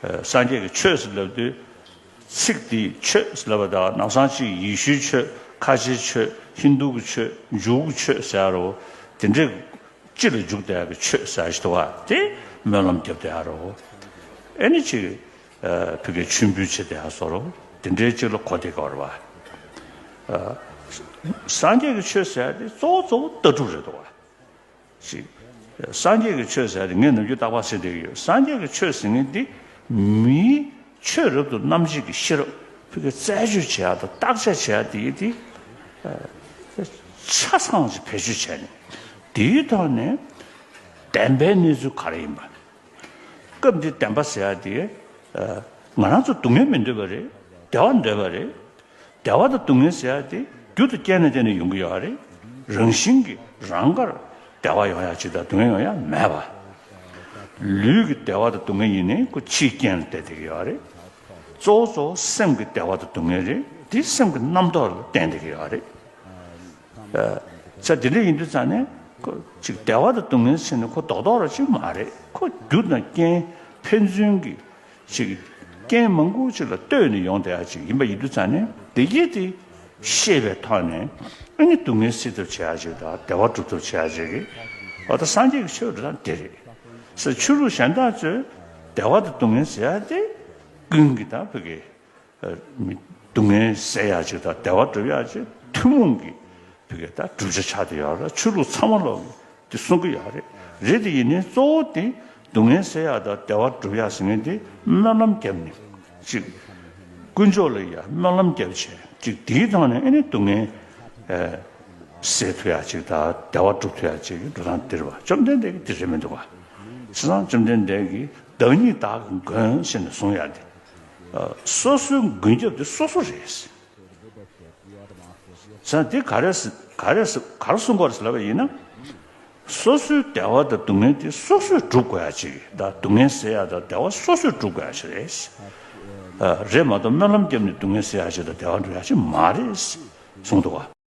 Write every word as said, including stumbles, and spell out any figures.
སངས་རྒྱས་ཀྱི་ཆོས་ཟེར་ལབ་དུས། ཚིག་འདིའི་ཆོས་ལབ་པ་དང་ནམ་སང་ཅིག་ཡེ་ཤུའི་ཆོས། ཁ་ཆེའི་ཆོས། ཧིན་རྡུ་གི་ཆོས། ཇུའུ་གི་ཆོས་ཟེར་ཡ་རོ། དེ་འདྲའི་སྤྱི་ལ་འཇུག་བསྡད་ཡ་གི་ཆོས་ཟེར་ཡ་ཞིག་འདུག་བ། དེ་སྨོན་ལམ་བརྒྱབ་བསྡད་ཡ་རོ། ཨེ་ནི་ཅིག་ཕ་གིའི་མཆོད་འབུལ་བྱེད་བསྡད་ཡ་བཟོ་རོ། དེ་འདྲའི་ཅིག་ལ་གོ་བསྡད་ཀྱི་ཡོད་རེད་བ། སངས་རྒྱས་ཀྱི་ཆོས་ཟེར་ཡ་དེ་གཙོ་བོ་གཙོ་བོ་ལྟ་གྲུབ་རེད་འདུག་བ། ཅིག་སངས་རྒྱས་ཀྱི་ཆོས་ཟེར་ཏེ་ངས་ནམ་རྒྱུན་རྟག་པར་ཟེར་བསྡད་ཀྱི་ཡོད། སངས་རྒྱས་ཀྱི་ཆོས་ཟེར་མཁན་འདི་མིའི་ཆོས་རབ་ཏུ་རྣམ་འབྱེད་ཀྱི་ཤེས་རབ་ཕ་གི་རྩད་གཅོད་བྱེད་ཡག་དང་བརྟག་དཔྱད་བྱེད་ཡག་དེ་ཡི་དེ་ཆ་ཚང་ཞིག་བེད་སྤྱོད་བྱས་ནས་དེའི་ཐོག་ནས་བདེན་པའི་གནས་ཚུལ་ག་རེ་ཡིན་པ། སྐབས་འདི་བདེན་པ་ཟེར་ཡག་དེ་ང་རང་ཚོ་སྡུག་བསྔལ་མི་འདོད་པ་རེད། བདེ་བ་འདོད་པ་རེད། བདེ་བ་དང་སྡུག་བསྔལ་ཟེར་ཡ་དེ་རྒྱུ་དང་རྐྱེན་ལ་བརྟེན་ནས་ཡོང་གི་ཡོད་རེད། རང་བཞིན་གྱིས་རང་དགར་བདེ་བ་ཡོང་ཡ་ཅིག་དང་སྡུག་བསྔལ་ཡོང་ཡ་མེད་པ། ལུས་ཀྱི་བདེ་བ་དང་སྡུག་བསྔལ་ཡིན་ནའི་ཁོ་ཕྱིའི་རྐྱེན་ལ་བརྟེན་བསྡད་ཀྱི་ཡོད་རེད། གཙོ་བོ་གཙོ་བོ་སེམས་ཀྱི་བདེ་བ་དང་སྡུག་བསྔལ་རེད། དེ་སེམས་ཀྱི་རྣམ་རྟོག་ལ་བརྟེན་བསྡད་ཀྱི་ཡོད་རེད། ས་དེ་འདྲ་ཡིན་དུས་ཙང་ནས་ཁོ་ཅིག་བདེ་བ་དང་སྡུག་བསྔལ་ཟེར་ནས་ཁོ་རྡོག་རྡོག་ར་ཅིག་མ་རེད། ཁོ་རྒྱུ་དང་རྐྱེན་ཕན་ཚུན་གྱི་ཅིག་རྐྱེན་མང་པོ་ཅིག་ལ་ལྟོས་ནས་ཡོང་བསྡད་ཡ་ཅིག་ཡིན་པ་ཡིན་དུས་ཙང་ནས་བདེ་སྐྱིད་དེ་ཤེས་པའི་ཐོག་ནས་ཨ་ནི་སྡུག་བསྔལ་སེལ་ཐབས་བྱེད་ཡ་ཅིག་དང་བདེ་བ་སྒྲུབ་ཐབས་བྱེད་ཡ་ཅིག་གི་འོ་ད་སངས་རྒྱས་ཀྱི་ཆོས་འགྲོ་སྟངས་དེ་རེད། ས་ཆོས་ལུགས་གཞན་དག་ཚོས་བདེ་བ་དང་སྡུག་བསྔལ་ཟེར་ཡ་དེ་ཀུན་གྱི་ད་ཕ་གི་སྡུག་བསྔལ་སེལ་ཡག་ཅིག་དང་བདེ་བ་སྒྲུབ་ཡག་ཅིག་ཐུན་མོང་གི་ཕ་གི་ད་བསྒྲུབ་བྱ་ཆགས་བསྡད་ཡོད་རེད། ཆོས་ལུགས་ཚང་མ་ལོག་གིས་དེ་གསུང་གི་ཡོད་རེད། རེད་དེ་ཡིན་ནའི་གཙོ་བོ་དེ་སྡུག་བསྔལ་སེལ་ཡག་དང་བདེ་བ་སྒྲུབ་ཡག་ཟེར་མཁན་དེ་སྨོན་ལམ་བརྒྱབ་ནས་ཅིག་དཀོན་མཆོག་ལ་ཡ་སྨོན་ལམ་བརྒྱབ་བྱས་ཅིག་དེའི་ཐོག་ནས་ཨ་ནི་སྡུག་བསྔལ་སེལ་ཐུབ་ཡག་ཅིག་དང་བདེ་བ་སྒྲུབ་ཐུབ་ཡག་ཅིག་གི་འགྲོ་སྟངས་དེ་རེད་བ། བཅོམ་ལྡན་འདས་ཀྱིས་དེ་རེད་མི་འདུག་བ། བྱས་ཙང་བཅོམ་ལྡན་འདས་ཀྱིས་བདག་ཉིད་བདག་གི་མགོན་ཟེར་ནས་གསུང་ཡག་དེ། སོ་སོའི་མགོན་སྐྱབས་དེ་སོ་སོ་རེད། ས་འདི་ག་རེ་ཟེར་ག་རེ་ཟེར་ག་རེ་གསུང་གི་ཡོད་རེད་ཟེར་ལབ་པ་ཡིན་ན། སོ་སོའི་བདེ་བ་དང་སྡུག་བསྔལ་དེ་སོ་སོས་སྒྲུབ་དགོས་ཡ་ཅིག་དང་སྡུག་བསྔལ་སེལ་ཡ་དང་བདེ་བ་སོ་སོས་སྒྲུབ་དགོས་ཡ་ཅིག་རེད། རེད་མ་གཏོགས་སྨོན་ལམ་བརྒྱབ་ནས་སྡུག་བསྔལ་སེལ་ཡ་ཅིག་དང་བདེ་བ་སྒྲུབ་ཡ་ཅིག་མ་རེད་གསུངས་འདུག་བ།